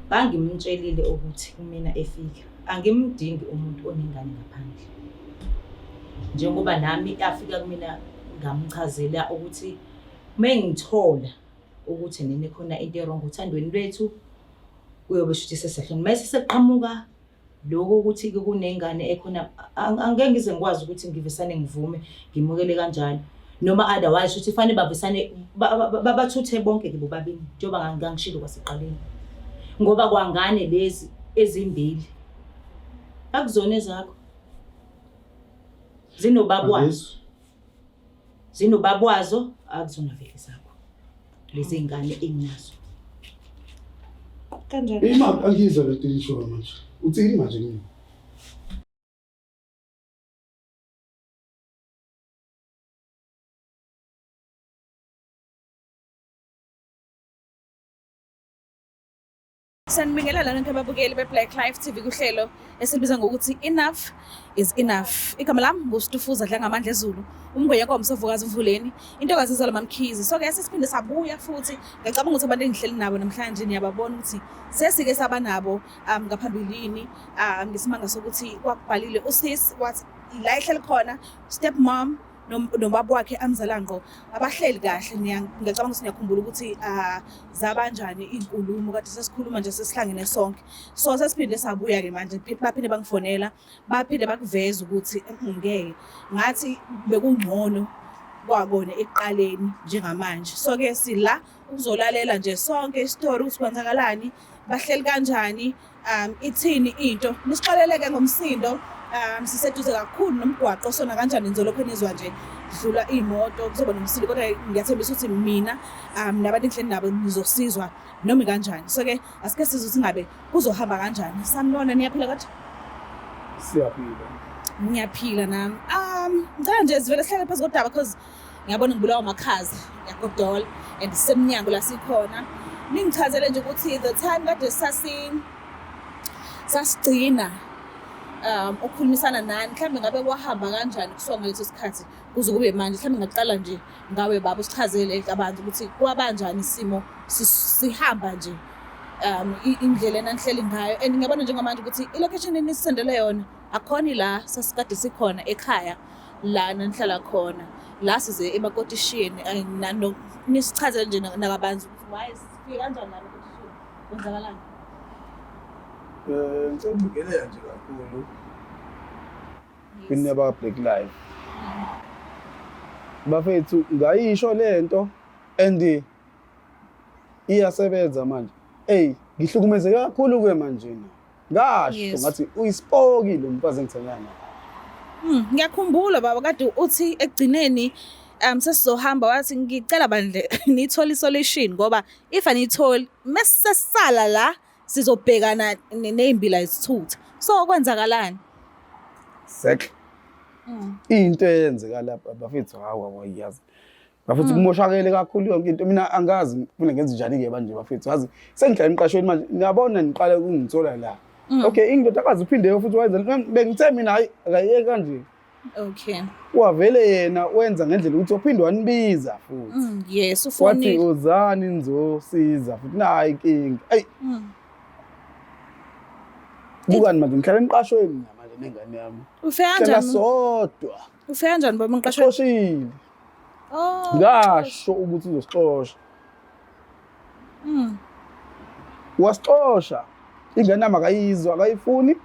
Bangimtshelile ukuthi kumina efika angimdingi umuntu onengane ngaphandle. Njengoba nami afika kumina ngamchazela ukuthi mengithola ukuthi nene khona into e-wrong othandweni lwethu kuyobe shuthi sesahloni. Mase sekuqhamuka Lokho ukuthi kunengane ekhona angeke ngize ngikwazi ukuthi ngivesane ngivume ngimukele kanjalo noma otherwise ukuthi fanele bavesane babathuthe bonke ke bobabili njengoba ngangishilo kwasekuqaleni ngoba kwangane lezi ezimbili akuzona ezakho zinobaba wazo zinobaba wazo akuzona vele zakho lezi ngane enginazo. Kanjani? Ima angizwa lento eyishoyo manje. Uthini manje mina? Sanibingelela nonke ababukeli be-Black Life TV kuhlelo esilibiza ngokuthi Enough is Enough. Igama lami nguStufuza Dlangamandla Ezulu, umngwenya komsovukazi Mvuleni, intokazi izala Mamkhize. So ke sesiphinde sabuya futhi ngiyacabanga ukuthi abantu engihleli nabo namhlanje niyababona ukuthi sesike saba nabo ngaphambilini ngesimanga sokuthi kwakubhalile usis wathi la ehleli khona step mom nobaba wakhe amzala ngqo abahleli kahle. Ngiyacabanga ukuthi niyakhumbula ukuthi zabanjani iy'nkulumo kade sesikhuluma nje sesihlangene sonke. So sesiphinde sabuya-ke manje, baphinde bangifonela, baphinde bakuveza ukuthi ngeke ngathi bekungcono kwakona ekuqaleni njengamanje. So-ke sila ukuzolalela nje sonke isitori ukuthi kwenzakalani, bahleli kanjani, ithini into. Nisixolele-ke ngomsindo, siseduze kakhulu nomgwaqo, so nakanjani nizolokhu nizwa nje dlula iy'moto, kuzoba nomsindo, kodwa ngiyathembisa ukuthi mina nabantu engihleli nabo nizosizwa noma kanjani. So-ke asike sizwe ukuthi ngabe kuzohamba kanjani. Sanibona, niyaphila kodwa? Siyaphila. Ngiyaphila nami. Ngicela nje sivele sihlale phezu kodaba because ngiyabona ngibulawa amakhaza, ngiyagodola and sisemnyango la sikhona. Ningichazele nje ukuthi the time kade sasigcina ukukhulumisana nani, mhlawumbe ngabe kwahamba kanjani kusuka ngaleso sikhathi kuze kube manje. Mhlawumbe ngingaqala nje ngawe baba usichazele kabanzi ukuthi kwabanjani isimo sihamba nje indlela enanihleli ngayo. And ngiyabona njengamanje ukuthi i-location enisendele yona akukhona la sasikade sikhona ekhaya la nanihlala khona, la size emakotishini. Nisichazele nje nakabanzi ukuthi why sifike kanjani la emakotishini, kwenzakalani? Ngicela ukubingelela nje kakhulu kwineba Black Life. Bafethu ngayisho lento and iyasebenza manje. Ey, ngihlukumezeke kakhulu ke manje. Ngasho ngathi uyisipoki lo mfazi engithandana naye. Ngiyakhumbula baba kade uthi ekugcineni sesizohamba wathi ngicela bandle nithole isolution ngoba if aniyitholi mese sisala la sizobhekana nezimbila izithutha. So kwenzakalani? Exactly. Into eyenzeka lapha bafethu hawu awayazi. Bafethu kumoshakele kakhulu yonke into. Mina angazi kufanele ngenze njani-ke manje bafethu. Yazi sengihlala emqashweni manje ngiyabona niqale ukungithola la. Okay, indodakazi uphinde futhi wayenza bengithe mina hayi akayeke kanje. Okay. Wavele yena wenza ngendlela ukuthi waphinde wanibiza futhi. Yes, Wathi ufonile. uzani nizosiza futhi nayi inkinga. Ayi bukani manje ngihlala emqashweni mina manje nengane yami. Ufika Hlala kanjani? sodwa. Ufika kanjani baba emqashweni? Xoshile. Oh. Ngasho ukuthi uzosixosha. Wasixosha. Ingane yami akayizwa, akayifuni.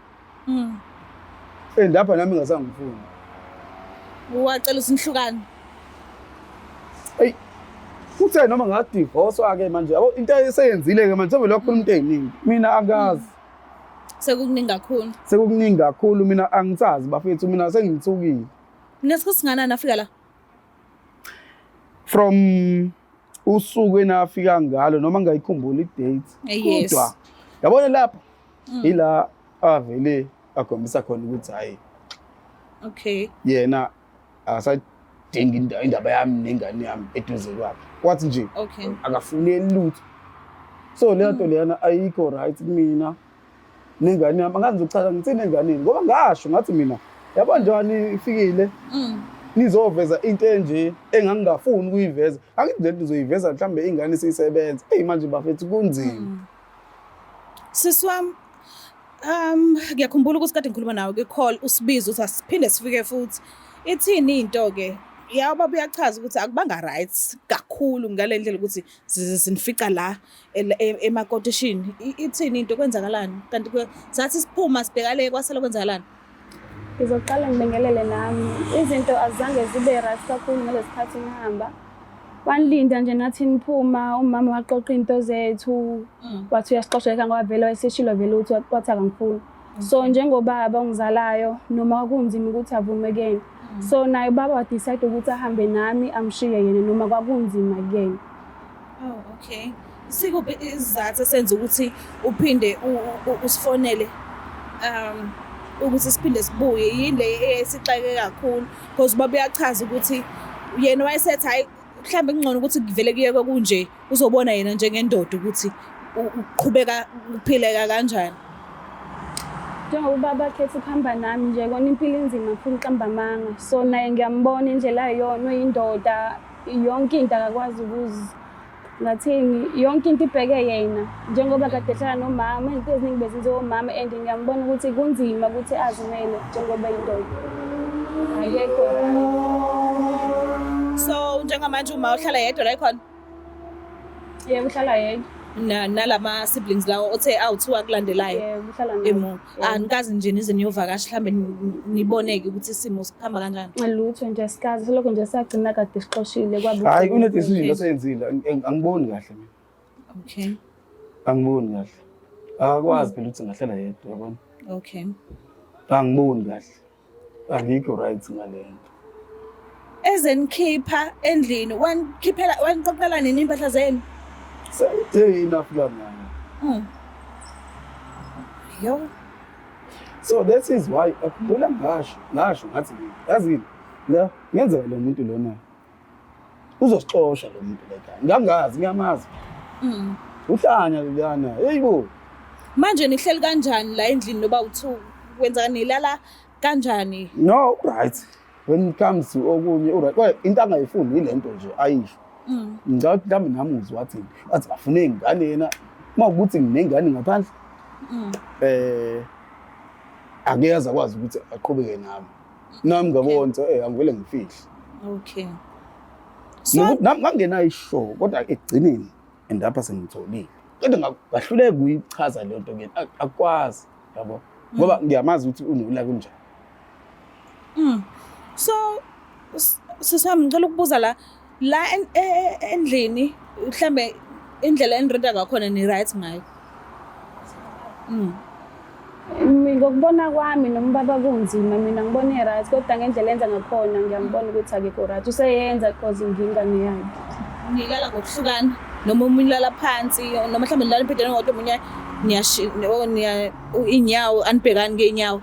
Endapha nami ngasangifuni. Wacela usinihlukane. Ey. Uthe noma ngadivorce ke manje yabo into eseyenzile ke manje sevele wakhuluma into eziningi. Mina angazi. Sekukuningi kakhulu. Sekukuningi kakhulu mina angisazi bafethu mina sengithukile. Nesikhathi singanani afika la? From usuku enafika ngalo noma ngayikhumbula i-date. Yes. Kodwa yabona lapha ila avele akhombisa khona ukuthi hayi Okay. yena akasadingi indaba yami nengane yami eduze kwakhe. Wathi nje Okay. akafuni lutho. So leyo nto leyana ayikho right kumina nengane yami. Angazi ngizochaza ngithini enganeni ngoba ngasho ngathi mina yabo njani ifikile nizoveza into enje engangingafuni ukuyiveza. Angithi lento nizoyiveza mhlambe ingane isisebenza. Eyi manje bafethu kunzima. Sisi wami, ngiyakhumbula ukuthi kade ngikhuluma nawe kwi-call usibiza ukuthi asiphinde sifike futhi. Ithini into ke? Ya, ubaba uyachaza ukuthi akubanga right kakhulu ngale ndlela ukuthi sinifica la emakotishini. Ithini into, kwenzakalani? Kanti sathi siphuma sibheka le, kwasala kwenzakalani? Ngizoqala ngibingelele nami. Izinto azange zibe right kakhulu ngalesikhathi ngihamba. Wanilinda nje nathi niphuma, umama waqoqa iy'nto zethu, wathi uyasixosha ekhaya ngoba vele wayeseshilo vele ukuthi wathi akangifuni. So njengobaba ongizalayo noma kwakunzima ukuthi avume kuyena. So naye ubaba wa-decide ukuthi ahambe nami amshiye yena noma kwakunzima kuyena. Oh, okay. Sikuphi isizathu esenza ukuthi uphinde usifonele ukuthi siphinde sibuye? Yini le esixake kakhulu? Because ubaba uyachaza ukuthi yena wayesethi hayi, mhlawumbe kungcono ukuthi kuvele kuyekwe kunje, uzobona yena njengendoda ukuthi uqhubeka uphileka kanjani. Njengoba ubaba akhetha ukuhamba nami nje, kona impilo inzima, ngifuna ukuqamba amanga. So naye ngiyambona indlela ayiyona, uyindoda, yonke into akakwazi ukuzi ngathini, yonke into ibheke yena. Njengoba kade ehlala nomama, izinto eziningi bezenziwa omama, and ngiyambona ukuthi kunzima ukuthi azimele njengoba eyindoda. Akekho right. So njengamanje uma uhlala yedwa la ekhona? Yebo, uhlala yedwa. Nalama siblings lawo othe awu-two akulandelayo? Yebo, uhlala nabo. Emu. Anikazi nje nize niyovakasha mhlambe niboneke ukuthi isimo sikhamba kanjani? Lutho nje, sikazi, selokhu nje sagcina kade sixoshile kwabe Hayi, une-decision aseyenzile, angiboni kahle mina. Angiboni kahle. Akakwazi phela ukuthi ngahlala yedwa, yabona. Angiboni kahle. Angikho right ngale nto. Ezenikhipha endlini, wanikhiphela, waniqoqela nini impahla zenu? Seyithe enough kangaka. Yo. So that is why akhumbula ngasho ngathi mina, yazini la ngenzeka lo muntu lona uzosixosha lo muntu la ekhaya. Ngangazi, ngiyamazi. Uhlanya lana. Hey bo. Manje nihleli kanjani la endlini noba uthu wenza nilala kanjani? No, right. When it comes to okunye, right. Kodwa into angayifuni ilento nje ayisho. Ngicela ukuthi mhlawumbe nami uzwe wathini. Wathi bafune ingane yena. Uma ukuthi nginengane ngaphandle. Angeke aze akwazi ukuthi aqhubeke nami. Nami ngabona ukuthi angivele ngifihle. So Nokuthi nami ngangenayo ishow kodwa ekugcineni endapha sengitholile. Kodwa ngahluleka ukuyichaza leyo nto kuyena. Akwazi, yabo. Ngoba ngiyamazi ukuthi unolaka unjani. So sisami, ngicela ukubuza la endlini, mhlambe indlela enirenta ngakhona ni right ngayo? Ngokubona kwami noma baba kunzima, mina ngibona i-right, kodwa ngendlela enza ngakhona ngiyambona ukuthi akekho right. Useyenza because ngingane yakhe. Nilala ngokuhlukana noma omunye ulala phansi noma mhlawumbe nilala embhedeni owodwa, omunye inyawo anibhekani ngeenyawo?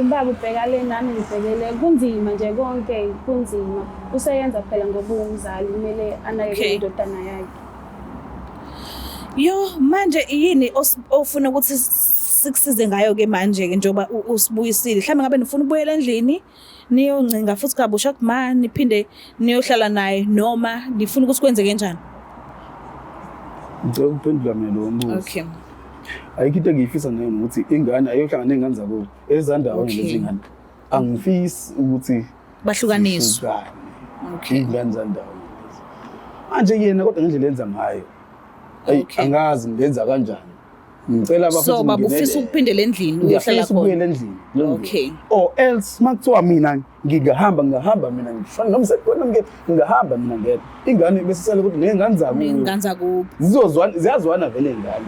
Ubaba ubheka le, nami ngibhekele. Kunzima nje, konke kunzima. Useyenza phela ngoba uwumzali, kumele anakekele indodana yakhe. Yo, manje yini ofuna ukuthi sikusize ngayo ke manje ke njengoba usibuyisile? Mhlawumbe ngabe nifuna ukubuyela endlini niyoncinga futhi kabusha kuma niphinde niyohlala naye, noma nifuna ukuthi kwenzeke kanjani? Ngicela ukuphendula mina lo mbuzo. Ayikho into engiyifisa ngayo ukuthi ingane ayohlangana ney'ngane zakubo ezandawonye lezi ngane. Angifisi ukuthi bahlukaniswe. Sihlukane. Iy'ngane zandawonye lezi. Manje yena kodwa ngendlela enza ngayo, eyi, angazi ngenza kanjani. Ngicela So bafethu baba ufisa ngingenelele. ukuphindela endlini uyohlala Ngiyafisa khona? ukubuyela endlini, kulungile. Or else makuthiwa mina ngingahamba, ngingahamba mina ngishona noma sekukhona ngingahamba mina ngedwa. Ingane bese sele ukuthi ney'ngane zakubo. Ney'ngane zakubo. Zizozwana, ziyazwana vele iy'ngane.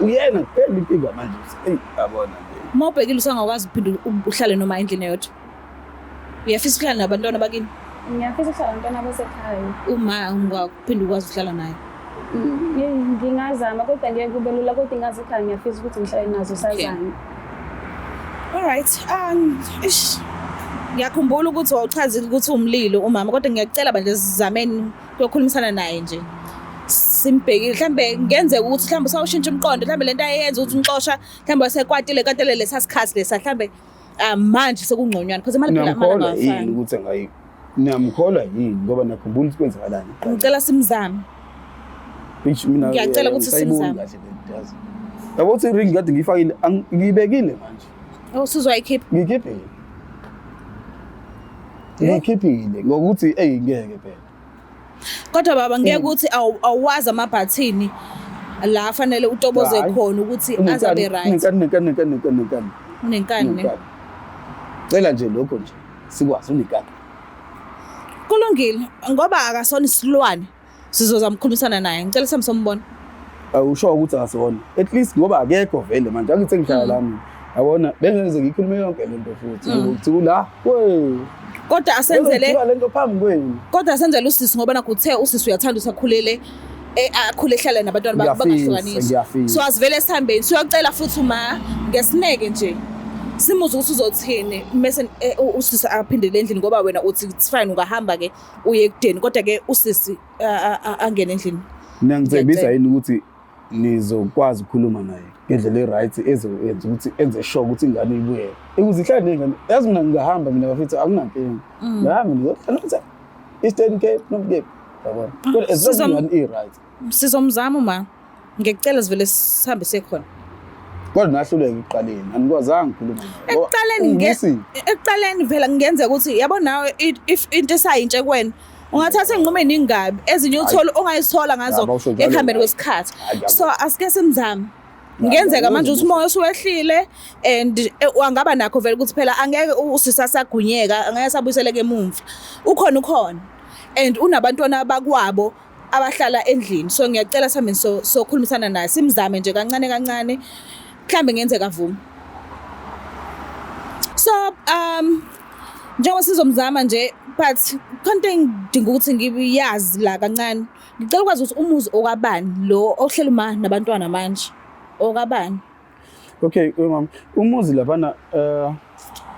Uyena kuphela inkinga manje. Eyi, yabona nje. Uma ubhekile usangakwazi ukuphinde uhlale noma endlini eyodwa. Uyafisa ukuhlala nabantwana bakini? Ngiyafisa ukuhlala nabantwana basekhaya. Uma ungaphinde ukwazi ukuhlala naye? Ngingazama kodwa ngeke kube lula, kodwa ingazi ekhaya ngiyafisa ukuthi ngihlale nazo sazane. All right. Ish. Ngiyakhumbula ukuthi wawuchazile ukuthi umlilo umama, kodwa ngiyacela bandla sizameni ukuyokhulumisana naye nje. Simbhekile, mhlambe kungenzeka ukuthi mhlambe usawushintsha umqondo, mhlambe lento ayenza ukuthi umxosha, mhlambe wasekwatile kwatele lesa sikhathi lesa, mhlambe manje sekungconywana because imali phela amali Niyamkholwa yini angawafani. ukuthi angayi? Niyamkholwa yini ngoba nakhumbula ukuthi kwenzakalani? Ngicela simzame. Eish, mina, Ngiyacela ukuthi angisayiboni simzame. kahle le nto. yazi. Yabo ukuthi i-ring kade ngiyifakile, ngiyibekile manje. Oh, usuzwayikhiphha? Ngiyikhiphile. Ngiyikhiphile ngokuthi eyi ngeke phela. Kodwa baba ngeke ukuthi awazi amabhathini la fanele utoboze khona ukuthi azabe right. Unenkani, unenkani, unenkani, unenkani. Unenkani ne? Cela nje lokho nje sikwazi unenkani. Kulungile ngoba akasona isilwane sizozama ukukhulumisana naye. Ngicela sihambe sombona. Awusho ukuthi akasona. At least ngoba akekho vele manje angithi ngihlala la mina. Yabona bengeze ngikhulume yonke lento futhi ukuthi kula we. Kodwa asenzele lento phambi kwenu. Kodwa asenzele usisi ngoba nakho uthe usisi uyathanda usakhulele akhule ehlala nabantwana bakhe bangahlukaniswa. So asivele sihambeni siyocela futhi uma ngesineke nje. Simuze ukuthi uzothini mase usisi aphindele endlini ngoba wena uthi it's fine ungahamba ke uye ekudeni kodwa ke usisi angene endlini. Mina ngithembisa yini ukuthi nizokwazi ukukhuluma naye ngendlela e-right ezoyenza ukuthi enze sure ukuthi ingane ibuyele. Ukuze ihlale nengane. Yazi mina ngingahamba mina bafethu akunankinga. Ngihamba ngizohlala ukuthi Eastern Cape noma kephi. Yabona. Kodwa as long as ingane i-right. Sizomzama uma ngiyacela sivele sihambe siye khona. Kodwa nahluleka ekuqaleni, anikwazanga ukukhuluma naye. Ekuqaleni ekuqaleni vele kungenzeka ukuthi yabo nawe if into esayintshe kuwena ungathatha iy'nqumo ey'ningi kabi ezinye uthole ongayizithola ngazo ekuhambeni kwesikhathi. So asike simzame. Ngenzeka manje ukuthi umoya usuwehlile and angaba nakho vele ukuthi phela angeke usisi asagunyeka angeke asabuyiseleke emumva. Ukhona ukhona and unabantwana bakwabo abahlala endlini so ngiyacela sihambe sokhulumisana naye simzame nje kancane kancane mhlambe ngenzeka avume. So njengoba sizomzama nje but khona into engidinga ukuthi ngiyazi la kancane. Ngicela ukwazi ukuthi umuzi okabani lo ohleli uma nabantwana manje okabani? Okay, mama, umuzi laphana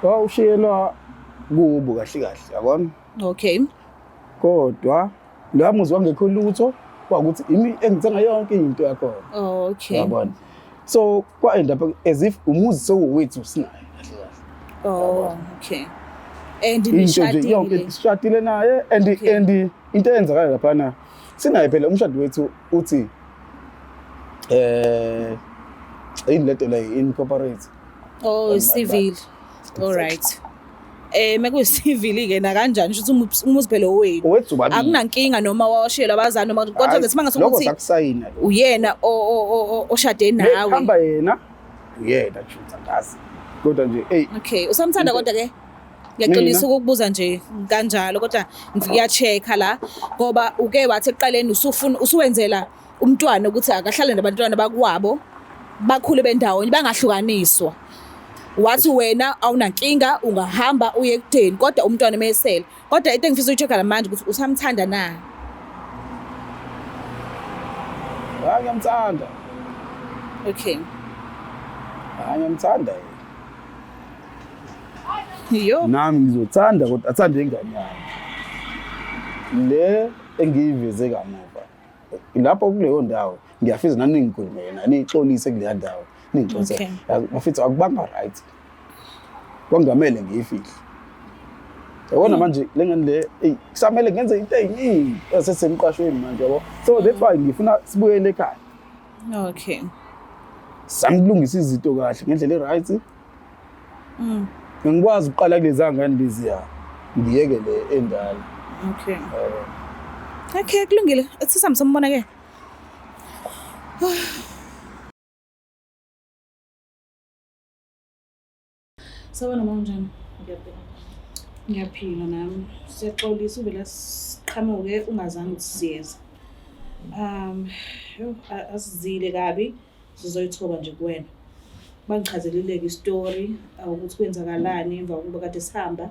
wawushiyelwa kubo kahle kahle, yabona? Okay. Kodwa loya muzi wangekho lutho kwakuthi imi engithenga yonke into yakhona. Okay. Yabona? So kwa end up as if umuzi sewuwethu sinaye kahle kahle. Oh, okay. And Into nje yonke nishadile. sishadile naye and Okay. and into eyenzakala laphana sinaye phela umshado wethu uthi yini lento le incorporate. Oh, civil. All right. Mekuyi-civil ke na kanjani shuthi umuzi phela owenu. Owethu babili. Akunankinga noma wawashiyelwa abazali noma kodwa ke simanga Lokho sokuthi sakusayina lokho. uyena oshade nawe. Hamba yena uyena shuthi angazi. Kodwa nje hey Okay, usamthanda kodwa ke ngiyaxolisa ukukubuza nje kanjalo kodwa ngiya-check-a la ngoba uke wathi ekuqaleni usufuna usuwenzela umntwana ukuthi akahlale nabantwana bakwabo bakhule bendawonye bangahlukaniswa. Wathi wena awunankinga ungahamba uye ekudeni kodwa umntwana emesele. Kodwa into engifisa ukuyi-check-a la manje ukuthi usamthanda na? Hayi ngiyamthanda. Okay. Hayi ngiyamthanda yena. Yo. Nami ngizothanda kodwa athande ingane yami. Le engiyiveze kamuva. Lapho kuleyo ndawo ngiyafisa nani ngikhulume yena nixolise kuleya ndawo. Ningixolise. Okay. Bafethu akubanga right. Kwangamele ngiyifihle. Yabona manje le ngane le ey kusamele ngenze into eziningi esesemqashweni manje yabo. So that's why ngifuna sibuyele ekhaya. Okay. Samkulungisa izinto kahle ngendlela e-right. Ngikwazi ukuqala kulezi ngane leziya. Ngiyeke le endala. Okay. Okay, kulungile. Sisambe sombona ke. Sawubona mama, unjani? Ngiyaphila nami. Siyaxolisa uvele siqhamuke ungazange uthi siyeza. Yo, asizile kabi sizoyithoba nje kuwena. Bangichazelile-ke isitori ukuthi kwenzakalani emva kokuba kade sihamba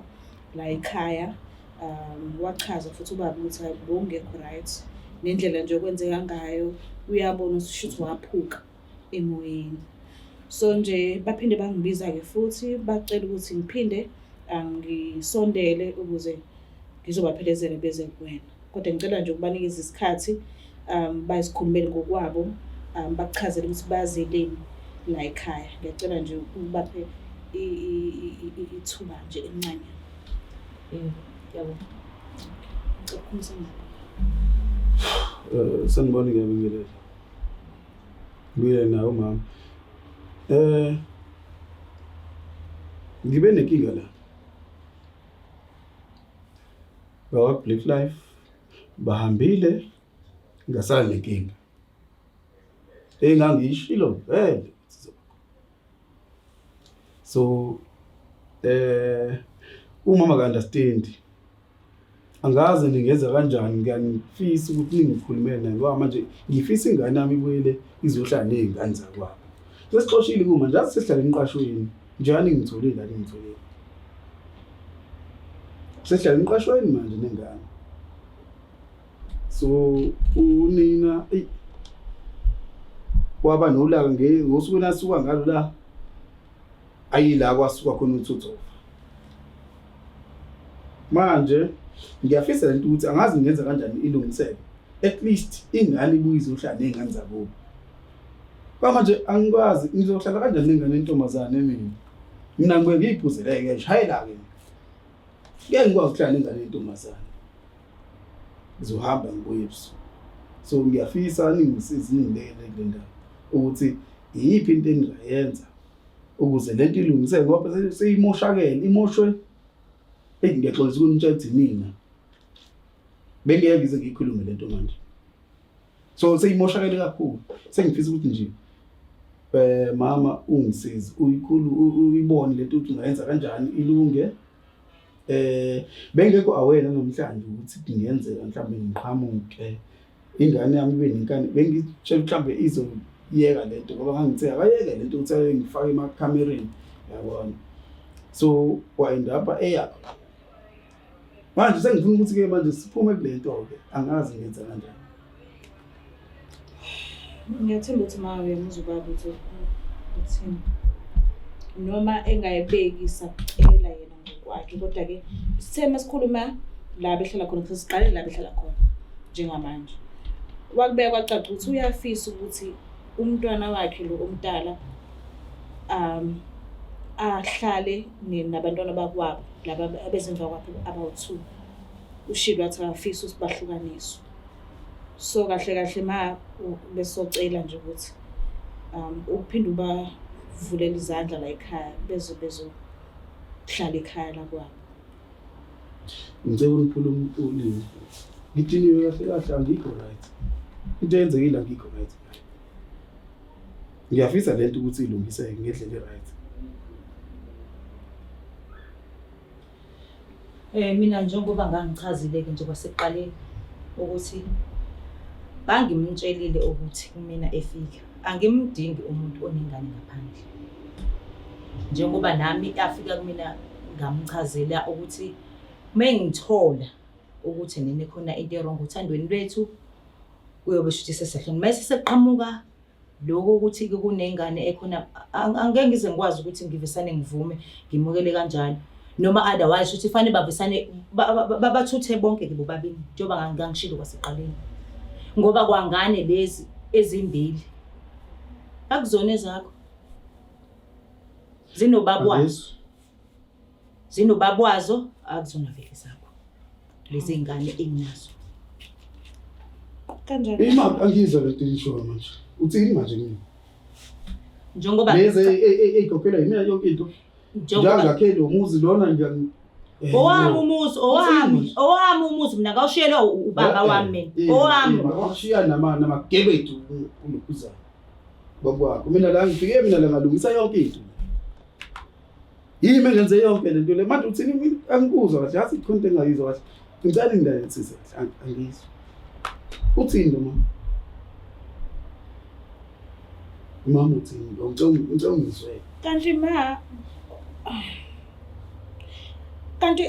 la ekhaya. Wachaza futhi ubaba ukuthi hayi bowungekho right. Nendlela nje okwenzeka ngayo uyabona ukuthi shuthi waphuka emoyeni. So nje baphinde bangibiza-ke futhi bacela ukuthi ngiphinde ngisondele ukuze ngizobaphelezela beze kuwena. Kodwa ngicela nje ukubanikeza isikhathi bazikhulumele ngokwabo bakuchazele ukuthi bazeleni la ekhaya. Ngiyacela nje ukubaphe ithuba nje elincane. Yebo, ngiyabonga. Ngicela ukukhulumisana nabo. Sanibona ngiyabingelela. Ngibuyele naye umama. Eh ngibe nenkinga la. Bakwa Black Life bahambile ngasala nenkinga. Engangiyishilo vele. So umama ka understand angazi ningenza kanjani ngiyangifisa ukuthi ningikhulumele naye ngoba manje ngifisa ingane yami ibuyele izohlala ney'ngane zakwabo. Sesixoshile kuma nje azi sesihlala emqashweni njani ngitholile la ngitholile. Sesihlala emqashweni manje nengane. So unina eyi waba nolaka ngosuku nasuka ngalo la ayila kwasuka khona uthuthuva. Manje ngiyafisa lento ukuthi angazi ngenza kanjani ilungiseke. At least ingane ibuye izohlala nezingane zakubo. Kwamanje angikwazi ngizohlala kanjani nengane yentombazane mina. Mina ngibuye ngiyiphuzeleke ngishayela ke. Ngeke ngikwazi ukuhlala nengane yentombazane. Ngizohamba ngibuye ebusuku. So ngiyafisa ningisize ningibekele kule ndawo ukuthi iyiphi into engingayenza ukuze lento ilungiseke ngoba seyimoshakele imoshwe. Eyi ngiyaxolisa ukunitshela ukuthi nina bengeke ngize ngiyikhulume lento manje. So seyimoshakele kakhulu. Sengifisa ukuthi nje mama ungisize uyikhulu uyibone lento ukuthi ungayenza kanjani ilunge. Bengekho aware namhlanje ukuthi kungenzeka mhlawumbe ngiqhamuke ingane yami ibe nenkani bengitshela mhlawumbe izoyeka lento ngoba ngangithe akayeke lento ukuthi aye ngifake emakhamereni yabona. So wa-end up eyakho. Manje sengifuna ukuthi-ke manje siphume kule nto-ke angazi ngenza kanjani. Ngiyathemba ukuthi ma uyamuzwa ubaba ukuthi uthini. Noma engayibeki sakucela yena ngokwakhe kodwa-ke sithe masikhuluma la behlala khona siqale la behlala khona njengamanje. Wakubeka kwacaca ukuthi uyafisa ukuthi umntwana wakhe lo omdala ahlale nabantwana bakwabo laba abezemva kwakhe abawu-two. Ushilo wathi akafisi ukuthi bahlukaniswe. So kahle kahle ma besocela nje ukuthi uphinde ubavulela izandla la ekhaya beze bezohlala ekhaya lakwabo. Ngicela uniphule ulimi. Ngidiniwe kahle kahle angikho right. Into eyenzekile angikho right. Ngiyafisa lento ukuthi ilungiseke ngendlela e-right. Mina njengoba ngangichazile-ke nje kwasekuqaleni ukuthi bangimtshelile ukuthi kumina efika angimdingi umuntu onengane ngaphandle. Njengoba nami afika kumina ngamchazela ukuthi mengithola ukuthi nene khona into e-wrong othandweni lwethu kuyobe shuthi sesehloni. Mese sekuqhamuka lokho ukuthi kunengane ekhona angeke ngize ngikwazi ukuthi ngivesane ngivume ngimukele kanjalo noma otherwise ukuthi fanele bavesane babathuthe bonke ke bobabili njengoba ngangishilo kwasekuqaleni ngoba kwangane lezi ezimbili akuzona ezakho zinobaba wazo zinobaba wazo akuzona vele zakho lezi ngane enginazo. Kanjani? Ima angizwa lento eyishoyo manje. Uthini manje mina? Njengoba lezi eyikhokhela yimina yonke into. Njengoba Njengakhe lo muzi lona nje owami umuzi, owami, owami umuzi mina ngawushiyelwa ubaba wami mina. Owami. Washiya nama namagebethu kulokhuzana. Bakwakho mina la ngifike mina la ngalungisa yonke into. Yimi engenze yonke lento le manje uthini mina angikuzwa kahle yazi khona into engayizwa kahle. Ngicela ingilalelisise kahle angizwa. Uthini lo mama? Mama uthini lo ngicela ungizwele. Kanti ma kanti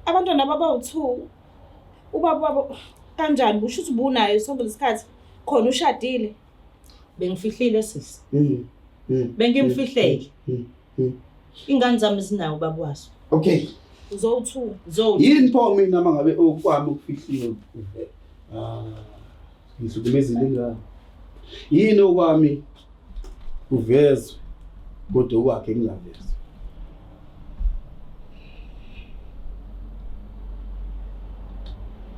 abantwana babawu-two ubaba wabo kanjani kusho ukuthi ubunayo sonke lesikhathi khona ushadile. Bengifihlile sisi. Bengimfihlele. Ingane zami zinawo ubaba wazo. Okay. Zowu-two. Zowu. Yini pho mina mangabe okwami okufihliwe? Ah, ngihlukumezile ingane. Yini okwami kuvezwe kodwa okwakhe kungavezwa?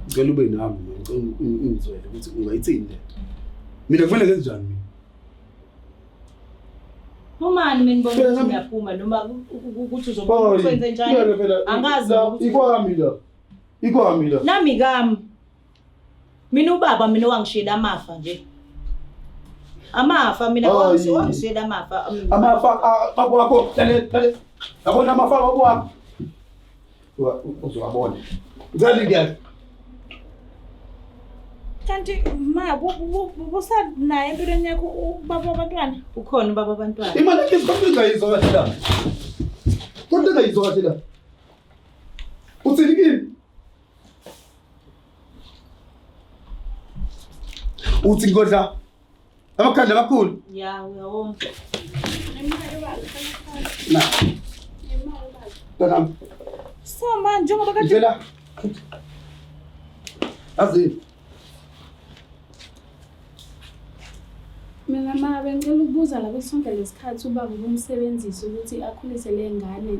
Ngicela ube nami, ngicela ungizwele ukuthi ungayithini le nto. Mina kufanele ngenze njani mina? Phumani mina nibona Phela ukuthi nami- niyaphuma noma ukuthi uzobona ukuthi wenze njani. Phela phela Angazi la, ukuthi- ikwami la. Ikwami la. Nami kami. Mina ubaba mina wangishiyela amafa nje. Amafa mina Hayi. wangishiyela amafa. Amafa baba wakho lalela lalela. Yabona amafa baba wakho. Uzowabona. Ngicela ngiyakho. Kanti ma busanaye empilweni yakho ubaba wabantwana? Ukhona ubaba abantwana. Imali yakhe isikhathi engayizwa kahle la. Kodwa engayizwa kahle la. Uthini kimi? Uthi ngodla amakhanda amakhulu. Ya uyawona. Na. Mntanami, So ma njengoba kade ngicela Azi Mina ma bengicela ukubuza la sonke lesikhathi ubaba ubumsebenzisa ukuthi akhulise le ngane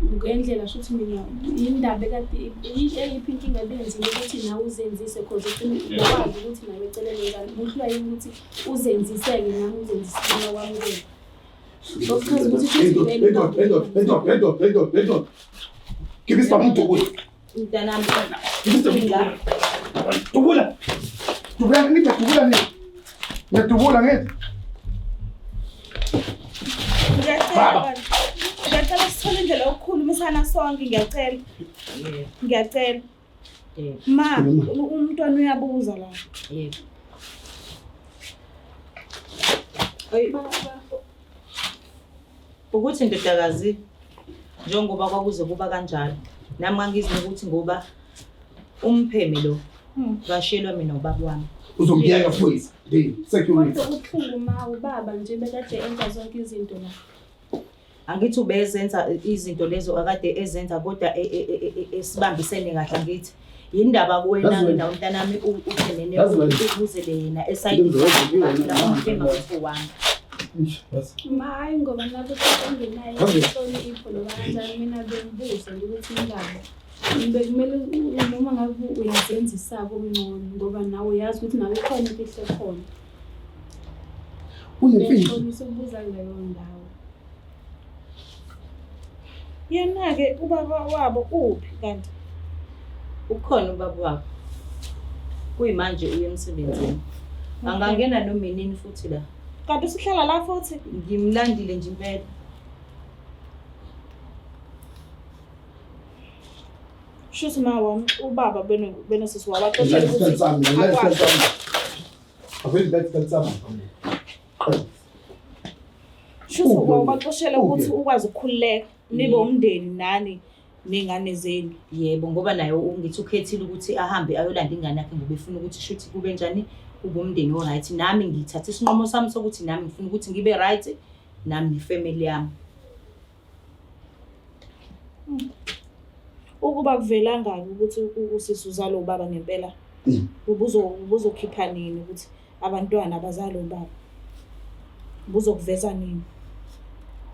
ngendlela shuthi mina indaba ekade eyiphi inkinga ebenzile ukuthi nawe uzenzise cause ugcine ukwazi ukuthi nawe eceleni ngane kuhlwa yini ukuthi uzenziseke nami uzenzise mina kwamukele. Okuchaza ukuthi futhi Endoda, endoda, endoda, endoda, endoda, endoda, endoda. Khipha isibhamu udubule. Mntanami. Khipha isibhamu La. udubule. Dubula. Dubula ngithi dubula ngithi. Ngiyadubula ngithi. ngiyacela Baba. baba. Ngiyacela sithole indlela yokukhulumisana sonke ngiyacela. Yebo. Ngiyacela. Yebo. Ma Khuluma. umntwana uyabuza la. Yebo. Oy, ukuthi ndodakazi njengoba kwakuze kuba kanjalo nami ngangizi ukuthi ngoba umpheme lo kashiyelwa mina ubaba wami. Uzongiyeka phoyisa. Hey, security. Kodwa kubuhlungu ma ubaba nje bekade enza zonke izinto la. Angithi ubezenza izinto lezo akade ezenza kodwa esibambisene kahle angithi. Yindaba kuwena Yazi wena. nawe mntanami uthenene Yazi wena. ubuzele yena esayidini Into engizoyenza kuwena, umpheme ukuthi wami. Eish, yazi. Ma hayi ngoba nakho engenayo Yazi. inhlonipho noma kanjani mina bengibuza nje ukuthi indaba bekumele noma ngabe uyazenzisa kungcono ngoba nawe uyazi ukuthi nawe ikhona imfihlo ekhona. Unemfihlo. Bengixolisa ukubuza kuleyo ndawo. Yena-ke ubaba wabo uphi kanti? Ukhona ubaba wakho. Kuyimanje uye emsebenzini. Angangena noma inini futhi la. Kanti usuhlala la futhi? Ngimlandile nje impela. Shuthi ma wami ubaba benosisi wabo axoshele Ngidla isikhathi ukuthi sami, ngidla isikhathi akwazi. sami. Avele ngidla isikhathi sami. Shuthi Ubi. wabaxoshela ukuthi Ubi. ukwazi ukukhululeka nibe umndeni nani ney'ngane zenu. Yebo ngoba naye ngithi ukhethile ukuthi ahambe ayolanda ingane yakhe ngoba efuna ukuthi shuthi kube njani kube umndeni o-right. Nami ngithathe isinqumo sami sokuthi nami ngifuna ukuthi ngibe right nami nefamily yami. Ukuba kuvelanga-ke ukuthi usisi uzalwe ubaba ngempela ubuzokhipha nini ukuthi abantwana abazalwe ubaba? Ubuzokuveza nini?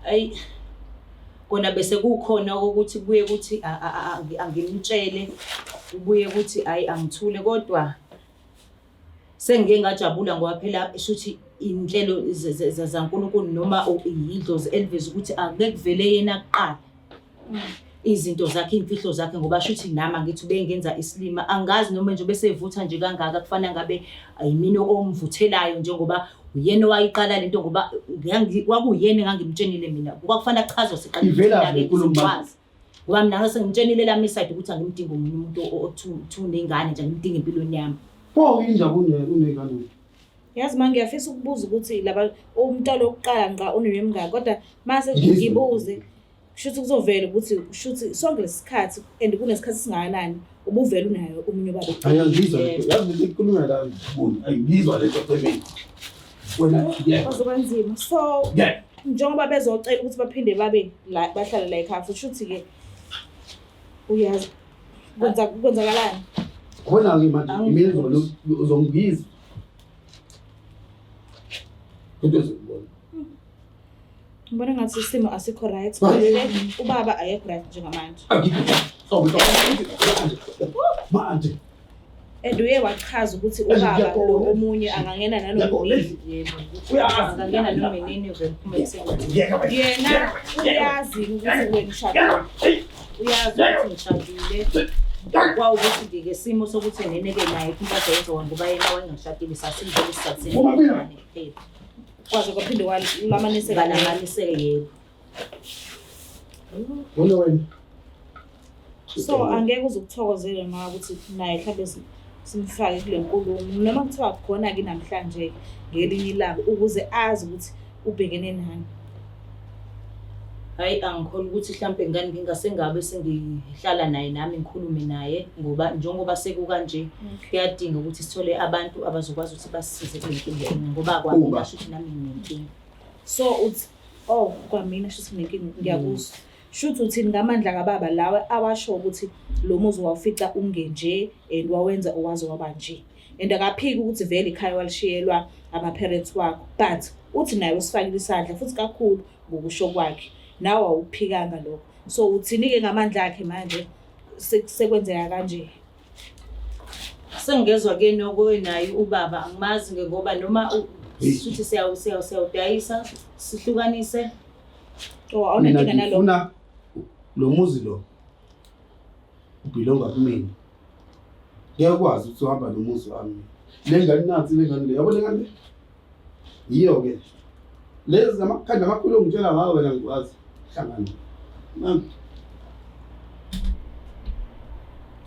Ayi kona bese kukhona ukuthi kuye ukuthi angimtshele kubuye ukuthi ayi angithule kodwa sengike ngajabula ngoba phela shuthi inhlelo zaNkulunkulu noma idlozi eliveza ukuthi ake kuvele yena kuqala izinto zakhe iy'mfihlo zakhe ngoba shuthi nami angithi ubengenza isilima angazi noma nje besevutha nje kangaka kufanele ngabe yimina omvuthelayo njengoba uyena owayiqala lento ngoba kwakuyena engangimtshenile mina kwakufanele achazwe siqale Ivela le nkulumo manje. Ngoba mina ngase ngimtshenile lami iside ukuthi angimdingi omunye umuntu othi unengane nje angimdingi empilweni yami. Pho injabu unengane. Yazi ma ngiyafisa ukubuza ukuthi laba umntwana wokuqala ngqa unemingaki kodwa mase Ngizwe. ngibuze kushuthi kuzovela ukuthi kushuthi sonke lesikhathi and kunesikhathi singakanani ubuvela unayo omunye ubaba Hayi angizwa Yebo. lento. Yazi lento ikhuluma la ngiboni. Ayingizwa lento cebeni. Wena yeah. Kuzoba nzima. So Yeah. njengoba bezocela ukuthi baphinde babe la bahlale la ekhaya futhi shuthi-ke uyazi kwenzakalani? Khona ke manje imini uzongizwa. Into ezibona. Ngibona ngathi isimo asikho right. Hayi. Kahle, ubaba akekho right njengamanje. Angikho. So manje. Manje. And uye wachaza ukuthi ubaba lo omunye angangena nanoma nini. Yebo, ukuthi angangena noma inini vele uphume emsebenzini. Yena uyazi ukuthi wena ushadile. Uyazi ukuthi ngishadile. Kwawukuthi nje isimo sokuthi neneke naye into azoyenza ngoba yena wayengashadile sasivele sisathe kuphela. Kwaze kwaphinde walamaniseka naye. Ngalamaniseke yebo. Wena wena. So angeke uze ukuthokozele ma ukuthi naye mhlawumbe simfake kule nkulumo noma kuthiwa khona-ke namhlanje ngelinye ilanga ukuze azi ukuthi ubhekene nani. Hhayi, angikhoni ukuthi hlampe ngani ngingase ngabe sengihlala naye nami ngikhulume naye ngoba njengoba sekukanje kuyadinga ukuthi sithole abantu abazokwazi ukuthi basisize kule nkinga ngoba kwamina Uba. shuthi nami nginenkinga. So uthi oh kwamina shuthi nginenkinga ngiyakuzwa. Shuthi uthini ngamandla kababa lawa awasho ukuthi lo muzi wawufica ungenje and wawenza owaze waba nje. And akaphiki ukuthi vele ikhaya walishiyelwa ama-parents wakho but uthi naye usifakile isandla futhi kakhulu ngokusho kwakhe. Nawe awuphikanga lokho. So uthini-ke ngamandla akhe manje sekwenzeka kanje? Sengingezwa ke noko naye ubaba angimazi ke ngoba noma shuthi siyawudayisa sihlukanise. Oh Mina awunankinga nalokho. ngifuna lo muzi lo ubhilonga kumina. Ngeke ukwazi ukuthi uhamba nomuzi wami. Le ngane nansi le ngane le yabo le ngane le. Yiyo ke. Lezi amakhanda amakhulu ongitshela ngawo wena ngikwazi. Hlangana. Nami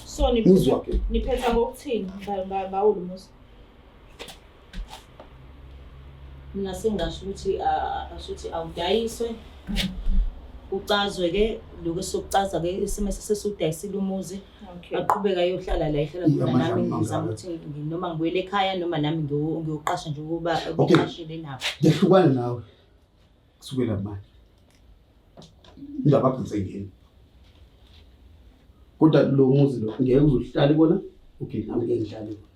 So muzi wakhe. niphetha ngokuthini ngawo lo muzi? Mina sengingasho ukuthi ashuthi awudayiswe ucazwe-ke lokhu esokucaza-ke isimo sesudayisile umuzi. Okay. Aqhubeka ayohlala la ehlala khona Amandla nami amanga. ngizama ukuthi noma ngibuyele ekhaya noma nami ngiyoqasha njengoba Okay. beqashile nabo. Ngiyahlukana nawe. Kusukela manje. Indaba yakho ngisengeni. Kodwa lo muzi lo ngeke uze uhlale kona. Okay, nami ngeke ngihlale kona.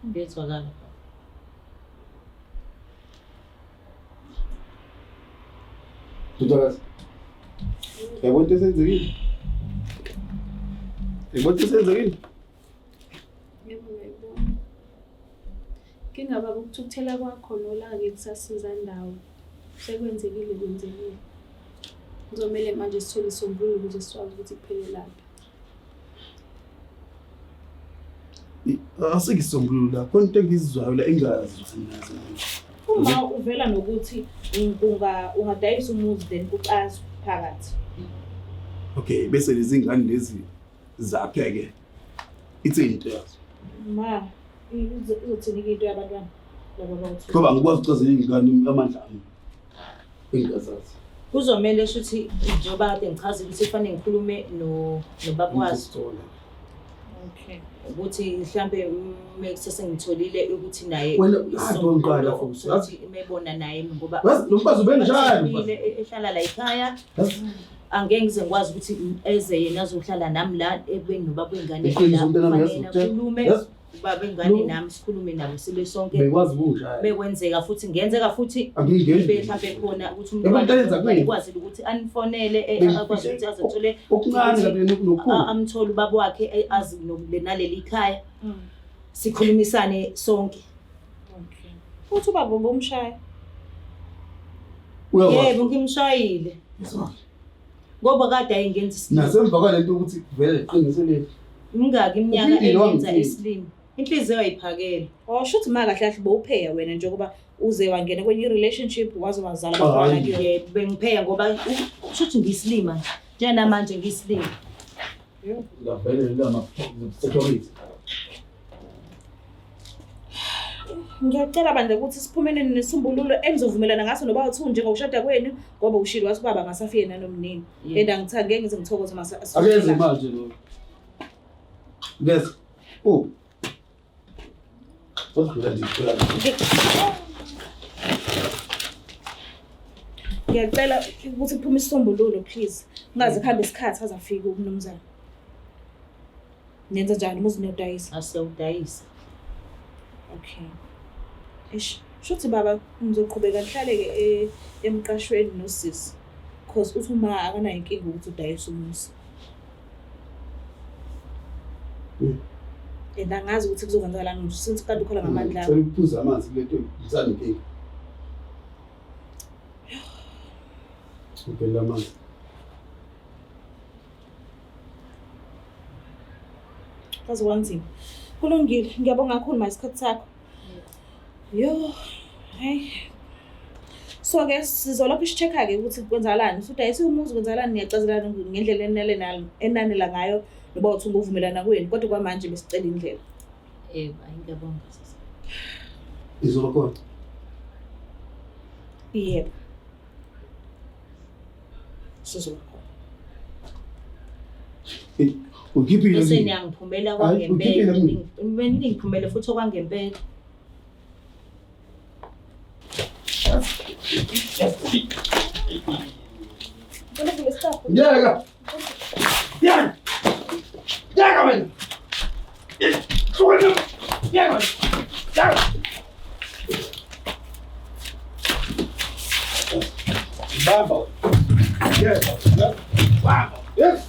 Ngiyezwakala. Ndodakazi. Yabona into esenzekile? Yabona into esenzekile? Yebo, ngiyayibona. Ngingaba ukuthukuthela kwakho nolaka ngeke kusasiza ndawo. Sekwenzekile kwenzekile. Kuzomele manje sithole isisombululo ukuze sikwazi ukuthi kuphele laphi. Asikho isisombululo la. Khona into engizizwayo la engingazizwani nazo. Uma uvela nokuthi ungadayisa umuzi then kucazwe phakathi. Okay, bese lezi ngane lezi zakhe ke ithi into yazo. Ma izothini into yabantwana laba bawu-two? Ngoba angikwazi ukuchazela ingane amandla ami. Engingazazi. Kuzomele shuthi njengoba kade ngichazile ukuthi kufanele ngikhulume nobaba wazo Ngizosithola. Okay. ukuthi mhlambe sesengitholile ukuthi naye Wena, kade wangiqala futhi, yazi. ukuthi mebona naye ngoba Yazi lo mfazi ubengishaya lo mfazi. ehlala la ekhaya Yazi angeke ngize ngikwazi ukuthi eze yena azohlala nami la ekubeni nobaba wengane iqiniso mntanami yazi kufanele ukutshela. akhulume Yazi ubaba wengane nami sikhulume nabo sibe sonke bekwazi ukungishaya. bekwenzeka futhi ngenzeka futhi Angingeni. ibe mhlambe khona ukuthi Yabo into eyenza umntwana kumina. ekwazile ukuthi anifonele akwazi ukuthi azothole Okuncane kabi nokukhulu. amthole ubaba wakhe azi naleli khaya sikhulumisane sonke. Okay. Uthi ubaba ubumshaya. Uyakwazi. Yebo ngimshayile ngoba kade ayengenza isilima. Nasemva kwalento ukuthi vele iqiniso leli. Mingaki iminyaka Uphindile engenza wangithini? isilima. Inhliziyo ayiphakele. Oh shuthi ma kahle kahle bowupheya wena njengoba uze wangena kwenye relationship waze wazala Hayi. abantwana kuyona. Yebo bengipheya ngoba kusho ngiyisilima nje. Njengamanje ngiyisilima. Ngavele lama security. Ngiyacela bandla ukuthi siphumelele nesisombululo enizovumelana ngaso noba uthu njengokushada kwenu ngoba ushilo wathi ubaba angasafike nanomnini. Yebo. And angithandi ngeke ngize ngithokoze mase Akeze manje lo. Ngeze. Oh. Sodlula nje kuphela. Ngiyacela ukuthi kuphume isisombululo please. Kungaze kuhambe isikhathi aze afike umnumzane. Nenza njani umuzi niyodayisa? Asiyawudayisa. Okay. Eish, shuthi baba ngizoqhubeka ngihlale-ke emqashweni nosisi. Cause uthi uma akanayo inkinga ukuthi udayise umuzi. And angazi ukuthi kuzokwenzakalani since kade ukhola ngamandla akho. Cela ukuphuza amanzi kule nto ngisanenkinga. Ubhela amanzi. Kwaze kwanzima. Kulungile, ngiyabonga kakhulu ma isikhathi sakho. Yo, hayi. So-ke sizolokhu si-check-a-ke ukuthi kwenzakalani. Usudayisa umuzi kwenzakalani, niyacazelana ngendlela enele enanela ngayo noba uthi ngokuvumelana kwenu. Kodwa kwamanje besicela indlela. Yebo, ayi ngiyabonga sisi. Izoba khona. Yebo. Sizoba khona. Ukhiphile Bese kimi. niyangiphumela Hayi, kwangempela. ukhiphile mina. Ningiphumele futhi okwangempela. Ngiyeka. Ngiyeka. Ngiyeka wena. Suka nje. Ngiyeka. Ngiyeka. Bamba. Ngiyeka. Bamba. Yes.